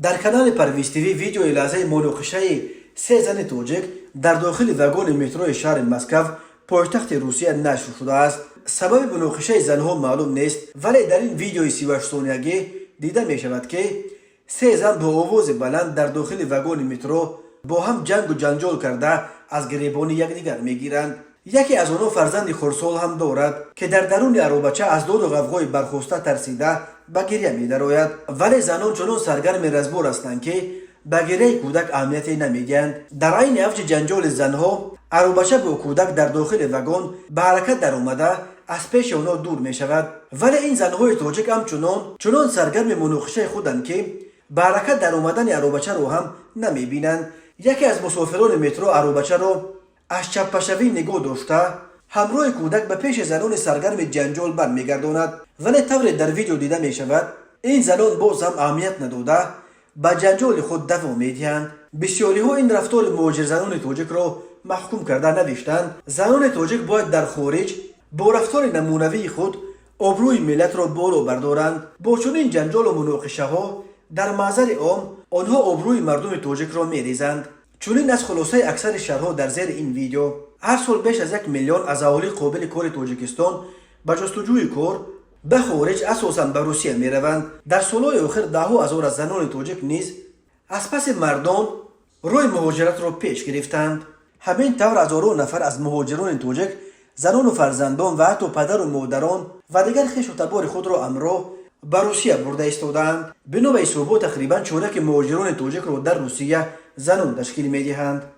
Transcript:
Дар канали Парвиз ТВ видеои лаҳзаи муноқишаи се зани тоҷик дар дохили вагони метрои шаҳри Москав, пойтахти Русия, нашр шудааст. Сабаби муноқишаи занҳо маълум нест, вале дар ин видеои 38-сониягӣ дида мешавад, ки се зан бо овози баланд дар дохили вагони метро бо ҳам ҷангу ҷанҷол карда, аз гиребони якдигар мегиранд. Яке аз онҳо фарзанди хурдсол ҳам дорад, ки дар даруни аробача аз доду ғавғои бархоста тарсида ба гиря медарояд. Вале занон чунон саргарми разбор ҳастанд, ки ба гиряи кӯдак аҳамияте намедиҳанд. Дар айни авҷи ҷанҷоли занҳо аробача бо кӯдак дар дохили вагон ба ҳаракат даромада, аз пеши онҳо дур мешавад. Вале ин занҳои тоҷик ҳамчунон чунон саргарми муноқишаи худанд, ки ба ҳаракат даромадани аробачаро ҳам намебинанд. Яке аз мусофирони метро аробачаро аз чаппашавӣ нигоҳ дошта, ҳамроҳи кӯдак ба пеши занони саргарми ҷанҷол бармегардонад. Вале тавре дар видео дида мешавад, ин занон боз ҳам аҳамият надода, ба ҷанҷоли худ давом медиҳанд. Бисёриҳо ин рафтори муҳоҷирзанони тоҷикро маҳкум карда навиштанд: занони тоҷик бояд дар хориҷ бо рафтори намунавии худ обрӯи миллатро боло бардоранд. Бо чунин ҷанҷолу муноқишаҳо дар маҳзари ом онҳо обрӯи мардуми тоҷикро мерезанд. Чунин аз хулосаи аксари шарҳҳо дар зери ин видео. Ҳар сол беш аз 1 миллион аз аҳолии қобили кори Тоҷикистон ба ҷустуҷӯи кор ба хориҷ, асосан ба Русия, мераванд. Дар солҳои охир даҳҳо ҳазор аз занони тоҷик низ аз паси мардон роҳи муҳоҷиратро пеш гирифтанд. Ҳамин тавр, ҳазорон нафар аз муҳоҷирони тоҷик занону фарзандон ва ҳатто падару модарон ва дигар хешу табори худро ҳамроҳ ба Русия бурда истодаанд. Бино ба ҳисобот, тақрибан чораки муҳоҷирони тоҷикро дар Русия занон ташкил медиҳанд.